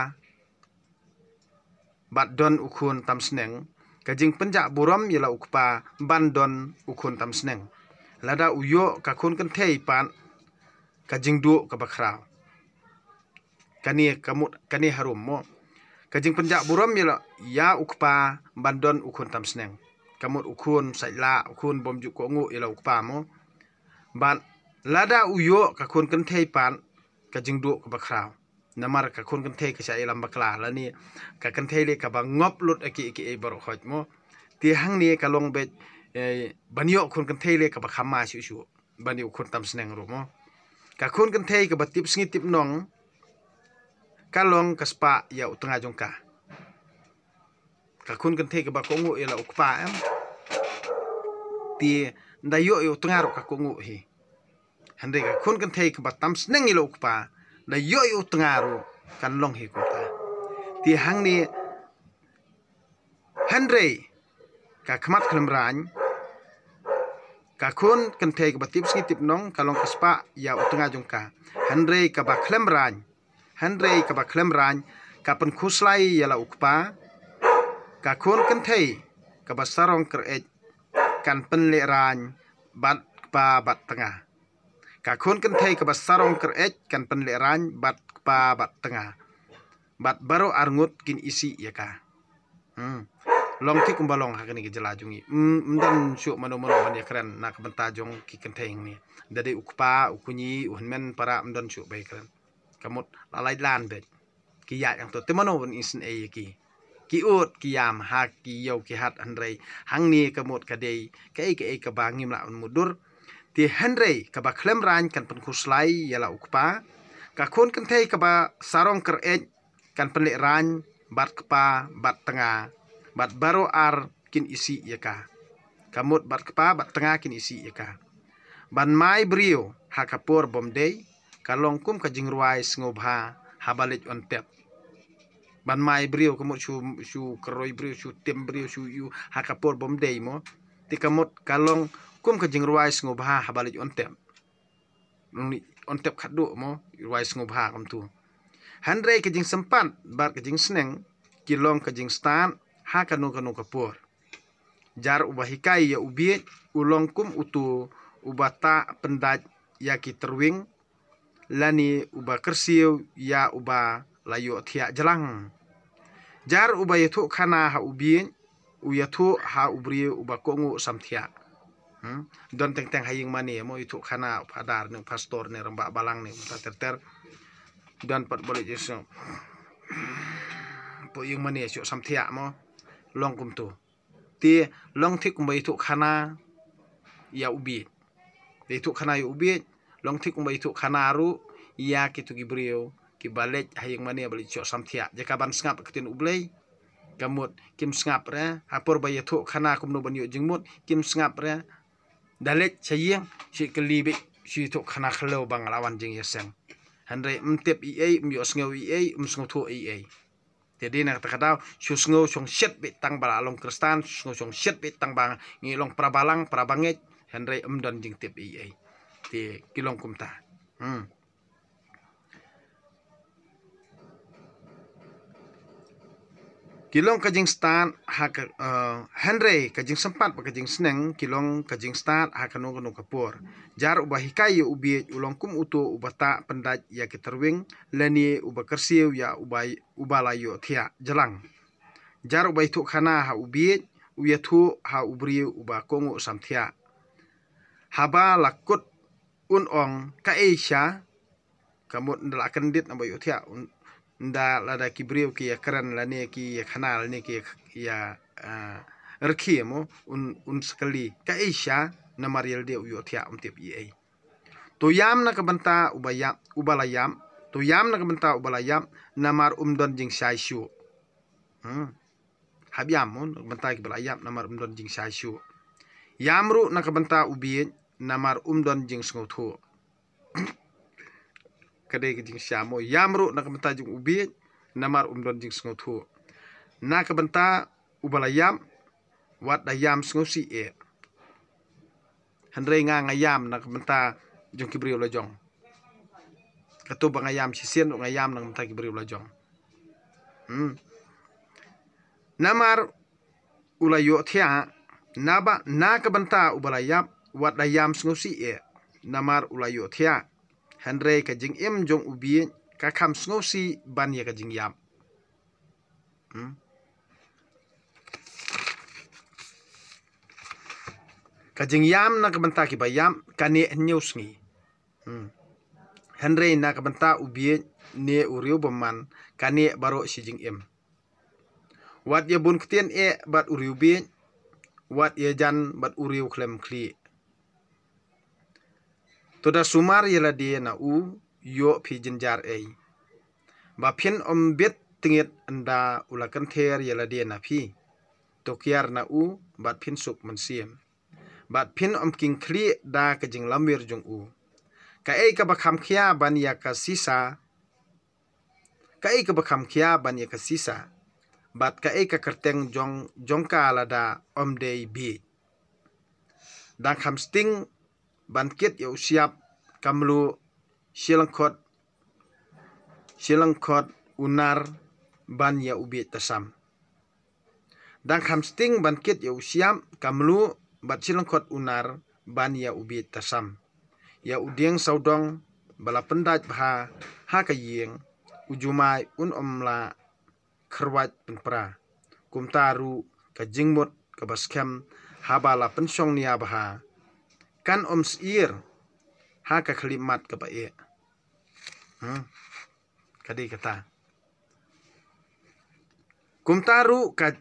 bad don u khun tam sneng, ka jingpynjah burom ïa la u kpa ban don u khun tam sneng. Lada u ïoh ka khun kynthei pat ka jingduh kaba khraw. Kane ka mut, kane harum mo. Ka jingpynjah burom ïa la, ïa u kpa ban don u khun tam sneng. Ka mut u khun sait lah, u khun bym ju kohnguh ïa la u kpa mo. Bad lada u ïoh ka khun kynthei pat ka jingduh kaba khraw. Namar ka khun kynthei ka shah ïalam bakla lane ka kynthei lei kaba ngop lut ïa kiei kiei baroh khoit mo. Te hangne ka long beit, eh, ban ïoh khun kynthei lei kaba kham ma shuh shuh ban ïoh khun tam sneng ruh mo. Ka khun kynthei kaba tip sngi tip nong ka long ka spah ïa u tnga jong ka. Ka khun kynthei kaba kohnguh ïa la u kpa em, te da ïoh ïa u tnga ruh ka kohnguh hi. Hynrei ka khun kynthei kaba tam sneng ïa la u kpa, da ïoh ïa u tnga ruh kan long hi kumta. Te hangne, hynrei ka khmat khlem raiñ, ka khun kynthei kaba tip sngi tip nong ka long ka spah ïa u tnga jong ka. Hynrei kaba khlem raiñ, hynrei kaba khlem raiñ ka pynkhuslai ïa la u kpa. Ka khun kynthei kaba sarong kyreit kan pynlehraiñ bad kpa bad tnga. Ka khun kynthei kaba sarong kyreit kan pynlehraiñ bad kpa bad tnga. Bad baroh arngut kin isih ïa ka. Hmm. Long thik kumba long ha kane ka jylla jong ngi. Hmm, ym don shuh mano mano ban ïakren na ka bynta jong ki kynthei hangne. Da dei u kpa, u kñi, u hynmen para ym don shuh ba ïakren. Ka mut la lai lan beit. Ki ïaid hangto te mano ban isynei ïa ki. Ki ud ki ïam ha ki ïew ki hat hynrei hangne ka mut ka dei kaei kaei kaba ngim lah ban mutdur. Te hynrei kaba khlem raiñ kan pynkhuslai ïa la u kpa. Ka khun kynthei kaba sarong kyreit kan pynlehraiñ bad kpa bad tnga bad baroh ar kin isih ïa ka. Ka mut bad kpa bad tnga kin isih ïa ka. Ban mai briew ha ka por bym dei ka long kum ka jingrwai sngewbha haba leit on tep. Ban mai briew ka mut shu, shu kyroi briew, shu tim briew, shu ïu ha ka por bym dei mo. Te ka mut ka long kum ka jingrwai sngewbha haba leit on tep. Long ni on tep khatduh mo, rwai sngewbha kumtu. Hynrei ka jingsympat bad ka jingsneng ki long ka jingstad ha kano kano ka por. Jar uba hikai ïa u bieit u long kum utu uba tah pyndait ïa ki tyrwing, lane uba kyrsiew ïa uba la ïohthiah jlang. Jar uba ïathuh khana ha u bieit u ïathuh ha u briew uba kohnguh samthiah. Hmm? Don teng teng ha ïing mane mo, ïathuh khana u phadar ne u pastor ne rangbah balang ne kumta ter ter. Don pat ba leit ïasnoh po ïing mane shuh samthiah mo. Long kumtu. Te long thik kumba ïathuh khana ïa u bieit. Ïathuh khana ïa u bieit, long thik kumba ïathuh khana ruh ïa kitu ki briew kiba leit ha ïing mane ba leit shuh samthiah. Jaka ban sngap ïa ka ktien U Blei, ka mut kim sngap re. Ha por ba ïathuh khana kumno ban ïoh jingmut, kim sngap re. Da leit sha ïing shu kylli beit, shu ïathuh khana khlaw ba nga la wan jingïaseng. Hynrei ym tip ei ei, ym ïohsngew ei ei, ym sngewthuh ei ei. Te dei na kata ka daw shu sngew shong shet beit tang ba la long Khristan, shu sngew shong shet beit tang ba ngi long para balang, para bangeit, hynrei ym don jingtip ei ei. Te ki long kumta. Hmm. Ki long ka jingstad ha ka, eh, hynrei ka jingsympat bad ka jingsneng ki long ka jingstad ha kano kano ka por. Jar uba hikai ïa u bieit u long kum uto uba tah pyndait ïa ki tyrwing, lane uba kyrsiew ïa uba, uba la ïohthiah jlang. Jar uba ïathuh khana ha u bieit u ïathuh ha u briew uba kohnguh samthiah. Haba la kut un ong, "Kaei sha?" Ka mut ynda la kyndit naba ïohthiah, un, ynda lada ki briew ki ïakren lane ki ïakhana lane ki ïa, ïa, ah, rkhie mo, un, un sa kylli, "Kaei sha?" Namar ïalade u ïohthiah, um tip ei ei. To ïam na ka bynta uba ïap, uba la ïap. To ïam na ka bynta uba la ïap, namar um don jingshai shuh. Hmm. Hap ïam mo na ka bynta kiba la ïap namar um don jingshai shuh. Ïam ruh na ka bynta u bieit namar um don jingsngewthuh. Ka dei ka jingshai mo. Ïam ruh na ka bynta jong u bieit namar um don jingsngewthuh. Na ka bynta uba la ïap, wat da ïam sngewsih eh. Hynrei nga nga ïam na ka bynta jong ki briew la jong. Kato ba nga ïam shisien ruh nga ïam na ka bynta ki briew la jong. Hmm. Namar u la ïohthiah, naba na ka bynta uba la ïap, wat da ïam sngewsih eh. Namar u la ïohthiah. Hynrei ka jingim jong u bieit ka kham sngewsih ban ïa ka jingïap. Hmm. Ka jingïam na ka bynta kiba ïap ka neh hynñiew sngi. Hmm. Hynrei na ka bynta u bieit ne u riewbymman ka neh baroh shi jingim. Wat ïa bun ktien eh bad u riewbieit, wat ïa jan bad u riew khlem khlieh. To da sumar ïalade na u, ïoh phi jynjar ei. Ba phin ym bit tngit ynda u la kynther ïalade na phi. To kiar na u, bad phin suk mynsiem. Bad phin ym king khlieh da ka jinglamwir jong u. Kaei kaba kham khia ban ïa ka sisa, kaei kaba kham khia ban ïa ka sisa, bad kaei ka kyrteng jong, jong ka lada ym dei bieit. Dang kham sting ban kit ïa u siap ka mluh, shi lyngkhot, shi lyngkhot u nar ban ïa u bieit tasam. Dang kham sting ban kit ïa u siap ka mluh bad shi lyngkhot u nar ban ïa u bieit tasam. Ïa u dieng sawdong ba la pyndait bha ha ka ïing, u jumai un ym lah kyrwat pynpra. Kumta ruh ka jingmut kaba skhem haba la pynshong nia bha, kan ym syier ha ka khyllipmat kaba eh. Hmm. Ka dei kata. Kumta ruh ka,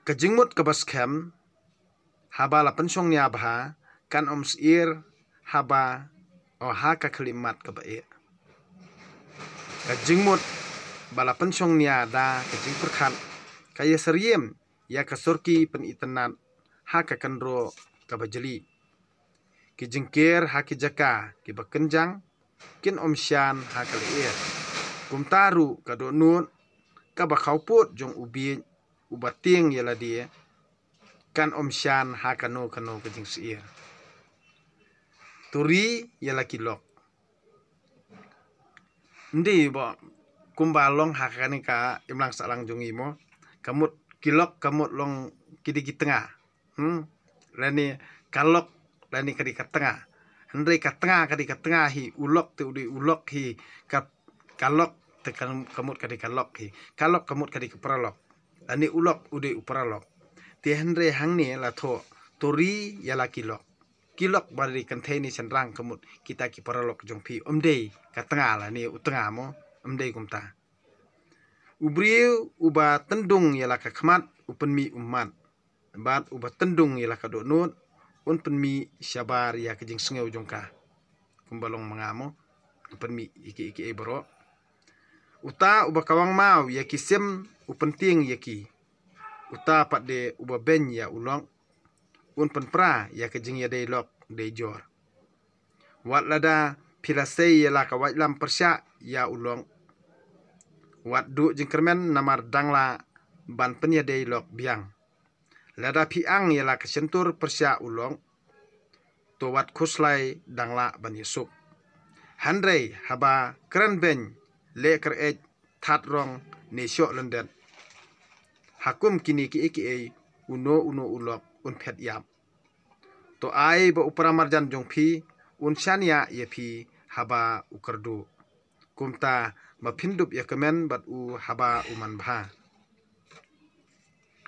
ka jingmut kaba skhem haba la pynshong nia bha, kan ym syier haba, o ha ka khyllipmat kaba eh. Ka jingmut ba la pynshong nia da ka jingpyrkhat ka ïa syriem ïa ka sorki pynitynnat ha ka kynroh kaba jylliew. Ki jingker ha ki jaka kiba kynjang kin ym shan ha ka lyer. Kumta ruh ka dohnud kaba khawpud jong u bieit uba tieng ïalade kan ym shan ha kano kano ka jingsyier. To ri ïa la ki lok. Ym dei ba kumba long ha kane ka imlang sahlang jong ngi mo. Ka mut ki lok ka mut long ki dei ki tnga. Hmm. Lane ka lok lane ka dei ka tnga. Hynrei ka tnga ka dei ka tnga hi, u lok te u dei u lok hi, ka, ka lok te ka, ka mut ka dei ka lok hi. Ka lok ka mut ka dei ka paralok. Lane u lok u dei u paralok. Te hynrei hangne la thoh, to ri ïa la ki lok. Ki lok ba dei kynthei ne shynrang ka mut kita ki paralok jong phi, ym dei ka tnga lane u tnga mo, ym dei kumta. U briew uba tyndung ïa la ka khmat u pynmih ummat. Bad uba tyndung ïa la ka dohnud un pynmih shabar ïa ka jingsngew jong ka. Kumba long ma nga mo, u pynmih ïa ki, ïa ki ei baroh. Uta uba kawang maw ïa ki sim u pyntieng ïa ki. Uta pat de uba beiñ ïa u lok un pynpra ïa ka jingïadei lok dei jor. Wat lada phi la sei ïa la ka waitlam pyrshah ïa u lok, wat duh jingkyrmen namar dang lah ban pynïadei lok biang. Lada phi ang ïa la ka shyntur pyrshah u lok, to wat khuslai, dang lah ban ïasuk. Hynrei haba kren beiñ, leh kyreit, that rong ne shoh lyndet, Ha kum kine kiei kiei uno uno u lok un phet ïap. To ai ba u paramarjan jong phi un shaniah ïa phi haba u kyrduh. Kumta ba phin dup ïa kmen bad u haba u man bha.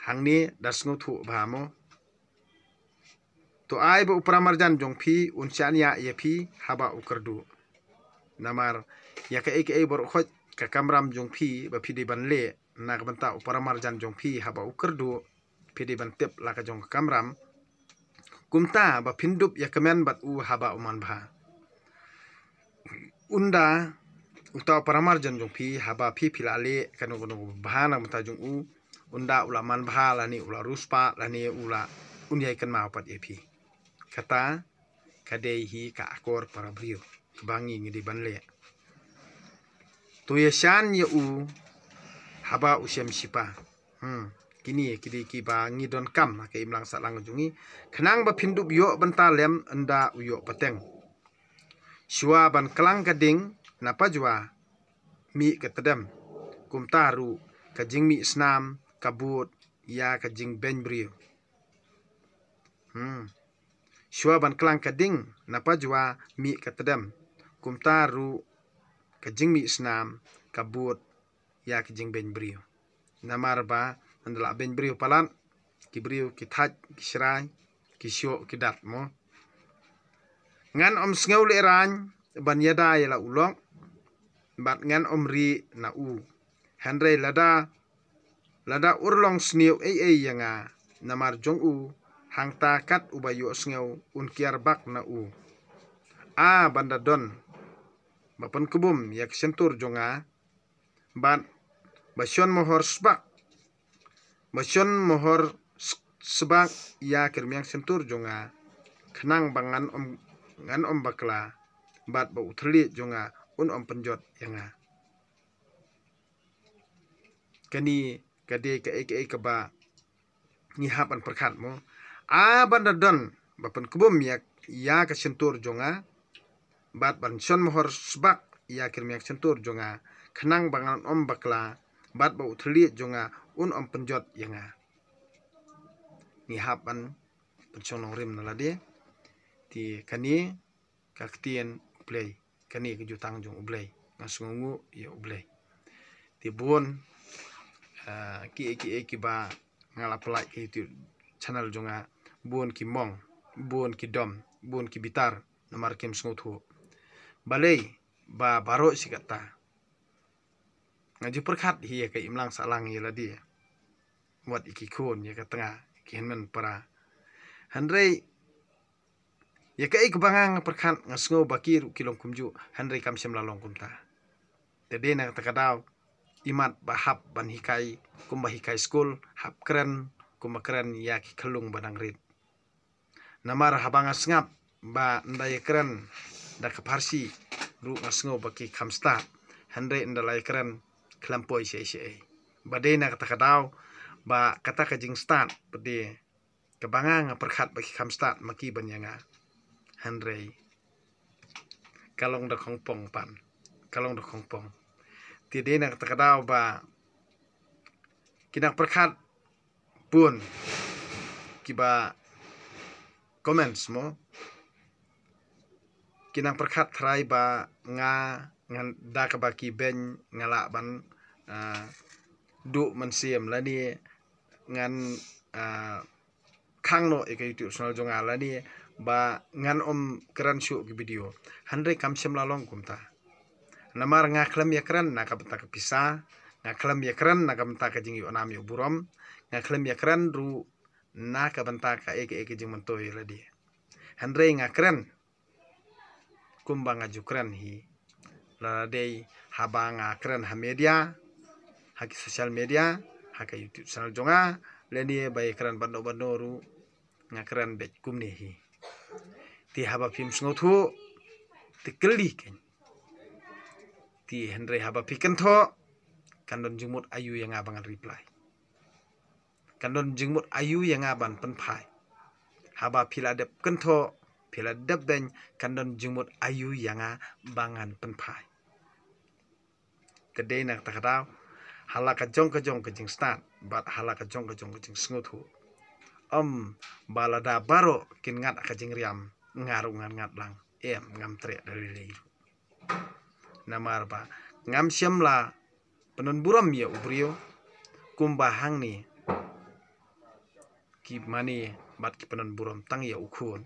Hangne da sngewthuh bha mo. To ai ba u paramarjan jong phi un shaniah ïa phi haba u kyrduh. Namar ïa kaei kaei baroh khoit ka kamram jong phi ba phi dei ban leh na ka bynta u paramarjan jong phi haba u kyrduh, phi dei ban tip la ka jong ka kamram. Kumta ba phin dup ïa kmen bad u haba u man bha. Ynda uta u paramarjan jong phi haba phi phi la leh kano kano bha na ka bynta jong u, ynda u la man bha lane u la riewspah lane u la, un ïai kynmaw pat ïa phi. Kata ka dei hi ka akor para briew kaba ngi ngi dei ban leh. To ïashan ïa u haba u shem shipa. Hmm. Kine ki dei kiba ngi donkam ha ka imlang sahlang jong ngi. Khnang ba phin dup ïoh bynta lem ynda u ïoh pateng. Shuwa ban klang ka ding na pajwa mih ka tdem. Kumta ruh ka jingmih snam ka bud ïa ka jingbeiñ briew. Hmm. Shuwa ban klang ka ding na pajwa mih ka tdem. Kumta ruh ka jingmih snam ka bud ïa ka jingbeiñ briew. Namar ba ynda la beiñ briew palat, ki briew ki thait ki shrai, ki shoh ki dat mo. Ngan ym sngew lehraiñ ban ïada ïa la u lok bad ngan ym rieh na u. Hynrei lada, lada urlong sniew ei ei ïa nga namar jong u, hangta kat uba ïohsngew un kiar bak na u. A ban da don ba pynkbum ïa ka shyntur jong nga bad ba shon mohor sbak, ba shon mohor s-, sbak ïa ka rmiang shyntur jong nga, khnang ba ngan ym, ngan ym bakla bad ba u thylliej jong nga un ym pynjot ïa nga. Kane ka dei kaei kaei kaba ngi hap ban pyrkhat mo. A ban da don ba pynkbum ïa, ïa ka shyntur jong nga bad ban shon mohor sbak ïa ka rmiang shyntur jong nga, khnang ba ngan ym bakla bad ba u thylliej jong nga un ym pynjot ïa nga. Ngi hap ban pynshong nongrim na lade. Te kane ka ktien U Blei, kane ka jutang jong U Blei. Nga sngewnguh ïa U Blei. Te bun, ah, kiei kiei kiba nga la pynlait ka YouTube channel jong nga, bun ki mong, bun ki dom, bun ki bitar namar kim sngewthuh. Balei ba baroh shi katta. Nga ju pyrkhat hi ïa ka imlang sahlang ïa lade. Wat ïa ki khun, ïa ka tnga, ïa ki hynmen para. Hynrei ïa kaei kaba nga nga pyrkhat nga sngew ba ki ruh ki long kumjuh, hynrei kam shym la long kumta. Te dei na kata ka daw, imat ba hap ban hikai kumba hikai skul, hap kren kumba kren ïa ki khyllung ba dang rit. Namar haba nga sngap ba ynda ïa kren da ka Pharsi ruh nga sngew ba ki kham stad, hynrei ynda la ïa kren khlem poi shaei shaei. Ba dei na kata ka daw ba kata ka jingstad ba dei kaba nga nga pyrkhat ba ki kham stad ma ki ban ïa nga. Hynrei ka long da khongpong pan, ka long da khongpong. Te dei na kata ka daw ba ki nang pyrkhat bun kiba comments mo. Ki nang pyrkhat tharai ba nga ngan da kaba ki beiñ nga lah ban, ah, duh mynsiem lane ngan, ah, khang noh ïa ka YouTube channel jong nga lane ba ngan ym kren shuh ki video. Hynrei kam shym la long kumta. Namar nga khlem ïa kren na ka bynta ka pisa, nga khlem ïa kren na ka bynta ka jingïoh nam ïoh burom, nga khlem ïa kren ruh na ka bynta kaei kaei ka jingmyntoi ïa lade. Hynrei nga kren kumba nga ju kren hi. Lada dei haba nga kren ha media, ha ki social media, ha ka YouTube channel jong nga, lane ba ïa kren bad no bad no ruh nga kren beit kumne hi. Te haba phim sngewthuh, te kylli kein. Te hynrei haba phi kynthoh, kan don jingmut aïu ïa nga ba ngan reply. Kan don jingmut aïu ïa nga ban pynphai. Haba phi la dep kynthoh, phi la dep beiñ, kan don jingmut aïu ïa nga ba ngan pynphai. Te dei na kata ka daw, ha la ka jong ka jong ka jingstad bad ha la ka jong ka jong ka jingsngewthuh. Ym ba lada baroh kin ngat ka jingriam, nga ruh ngan ngat lang, em, ngam treh da lei lei ruh. Namar ba ngam shym la pynburom ïa u briew kumba hangne ki mane bad ki pynburom tang ïa u khun,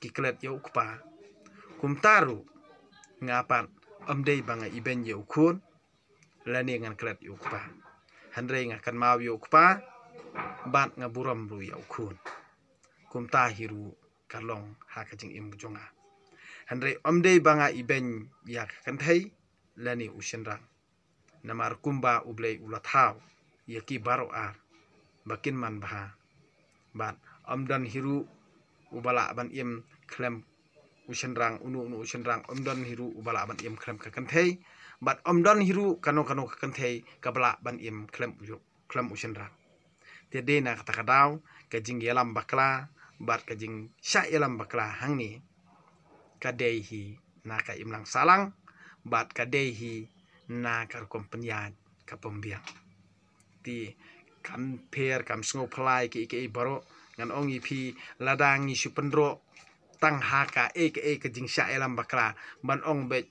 ki klet ïa u kpa. Kumta ruh nga pat ym dei ba nga ibeiñ ïa u khun lane ngan klet ïa u kpa. Hynrei nga kynmaw ïa u kpa bad nga burom ruh ïa u khun. Kumta hi ruh ka long ha ka jingim jong nga. Hynrei ym dei ba nga ibeiñ ïa ka kynthei lane u shynrang. Namar kumba U Blei u la thaw ïa ki baroh ar ba kin man bha. Bad ym don hi ruh uba lah ban im khlem u shynrang, uno uno u shynrang, ym don hi ruh uba lah ban im khlem ka kynthei. Bad ym don hi ruh kano kano ka kynthei kaba lah ban im khlem u, khlem u shynrang. Te dei na kata ka daw ka jingïalam bakla bad ka jingshah ïalam bakla hangne ka dei hi na ka imlang sahlang bad ka dei hi na ka rukom pynïaid ka pynbiang. Te kam pher, kam sngewphylla ïa kiei kiei baroh. Ngan ong ïa phi, lada ngi shu pynroh tang ha kaei kaei ka jingshah ïalam bakla, ban ong beit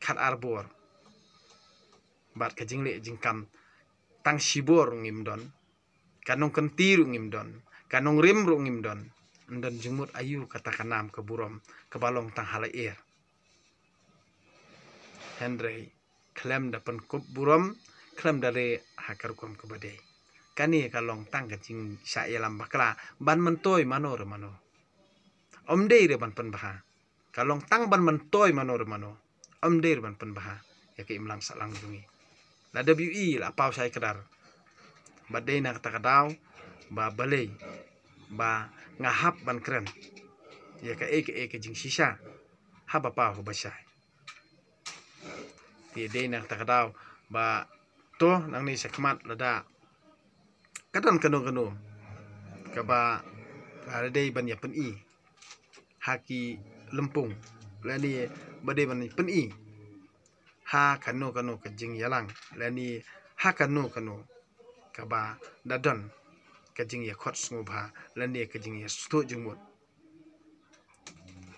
khat ar bor, bad ka jingleh jingkam tang shibor ruh ngim don, ka nongkynti ruh ngim don, ka nongrim ruh ngim don, ym don jingmut aïu kata ka nam ka burom kaba long tang ha lyer. Hynrei khlem da pynkup burom, khlem da leh ha ka rukom kaba dei, kane ka long tang ka jingshah ïalam bakla ban myntoi mano re mano. Ym dei re ban pynbha. Ka long tang ban myntoi mano re mano, ym dei re ban pynbha ïa ka imlang sahlang jong ngi. La dep ïohi, la paw shai kdar. Bad dei na kata ka daw ba balei ba nga hap ban kren ïa kaei kaei ka jingshisha haba paw haba shai. Te dei na kata ka daw ba to nangne shakhmat lada ka don kano kano kaba la dei ban ïa pyni ha ki lympung, lane ba dei ban pyni ha kano kano ka jingïalang, lane ha kano kano kaba da don ka jingïakhot sngewbha lane ka jingïasngewthuh jingmut.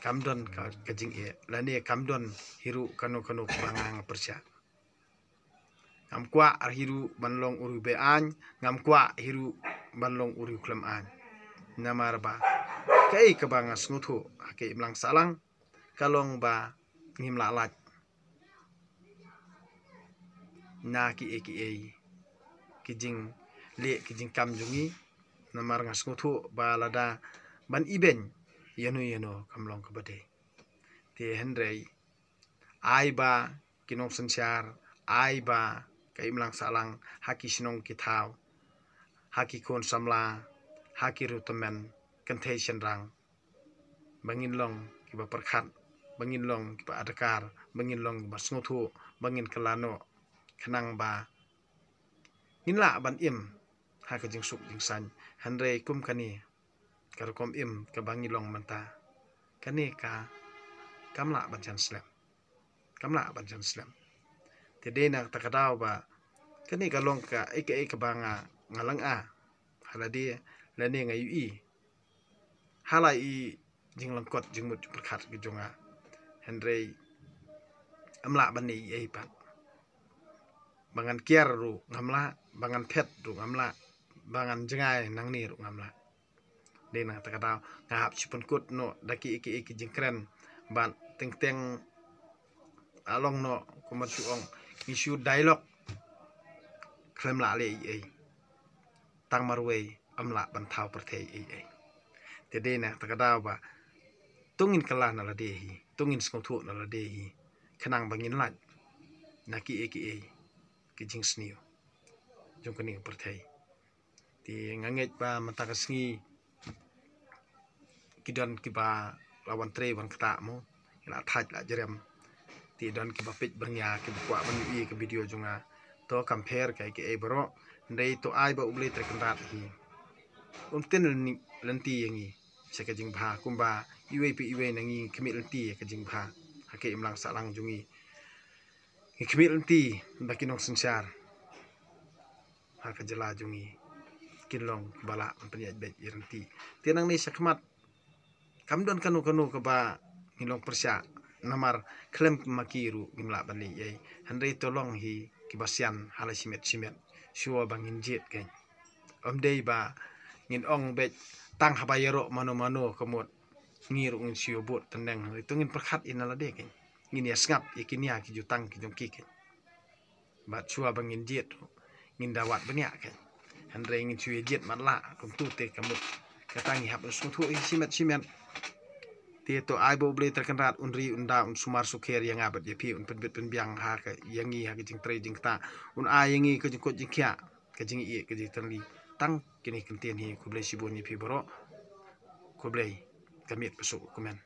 Kam don ka, ka jingeh lane kam don hi ruh kano kano kaba nga nga pyrshah. Ngam kwah hi ruh ban long u riewbeiñ, ngam kwah hi ruh ban long u riewkhlem aiñ. Namar ba kaei kaba nga sngewthuh ha ka imlang sahlang ka long ba ngim lah lait na kiei kiei ki jingleh ki jingkam jong ngi. Namar nga sngewthuh ba lada ban ibeiñ ïano ïano kam long kaba dei. Te hynrei ai ba ki nongsynshar, ai ba ka imlang sahlang ha ki shnong ki thaw, ha ki khun samla, ha ki riewtymmen, kynthei shynrang, ba ngin long kiba pyrkhat, ba ngin long kiba adkar, ba ngin long kiba sngewthuh, ba ngin kylla noh, khnang ba ngin lah ban im ha ka jingsuk jingsaiñ. Hynrei kum kane ka rukom im kaba ngi long mynta, kane ka kam lah ban jan slem. Kam lah ban jan slem. Te dei na kata ka daw ba kane ka long kaei kaei kaba nga, nga lynga ha lade lane nga ïohi ha la i jinglyngkot jingmut jingpyrkhat ki jong nga. Hynrei ym lah ban ïa ei pat. Ba ngan kiar ruh ngam lah, ba ngan phet ruh ngam lah, ba ngan jngai nangne ruh ngam lah. Dei na kata ka daw nga hap shu pynkut noh da kiei kiei ki jingkren bad teng teng along noh kumba shu ong ngi shu dialogue khlem lah leh ei ei. Tang marwei ym lah ban thaw pyrthei ei ei. Te dei na kata ka daw ba to ngin kylla na lade hi, to ngin sngewthuh na lade hi, khnang ba ngin lait na kiei kiei ki jingsniew jong kane ka pyrthei. Te nga ngeit ba mynta ka sngi ki don kiba la wan trei wan ktah mo, la thait la jrem. Te don kiba peit byrngia kiba kwah ban ïohi ka video jong nga. To kam pher kaei kaei baroh, hynrei to ai ba U Blei Trai Kynrad hi un pynlynti ïa ngi sha ka jingbha kumba iwei pa iwei na ngi khmih lynti ïa ka jingbha ha ka imlang sahlang jong ngi. Ngi khmih lynti ba ki nongsynshar ha ka jylla jong ngi kin long kiba lah ban pynïaid beit ïa lynti. Te nangne shakhmat kam don kano kano kaba ngin long pyrshah, namar khlem ma ki ruh ngim lah ban leh ei. Hynrei to long hi kiba sian ha la shimet shimet, shuwa ba ngin jied kein. Ym dei ba ngin ong beit tang haba ïaroh mano mano ka mut ngi ruh ngin shu bud tneng, hynrei to ngin pyrkhat ïa na lade kein. Ngin ïa sngap ïa ki nia ki jutang ki jong ki kein. Bad shuwa ba ngin jied ruh ngin da wad bniah kein. Hynrei ngin shu ïa jied matlah kumtu te ka mut kata ngi hap sngewthuh hi shimet shimet. Te to ai ba U Blei Trai Kynrad un ri un da un sumar sukher ïa nga bad ïa phi, un pynbit pynbiang ha ka ïa ngi ha ka jingtrei jingktah, un ai ïa ngi ka jingkoit jingkhiah, ka jingïeit ka jingtyrli. Tang kine ki ktien hi, khublei shibun ïa phi baroh. Khublei. Ka miet ka suk kumne.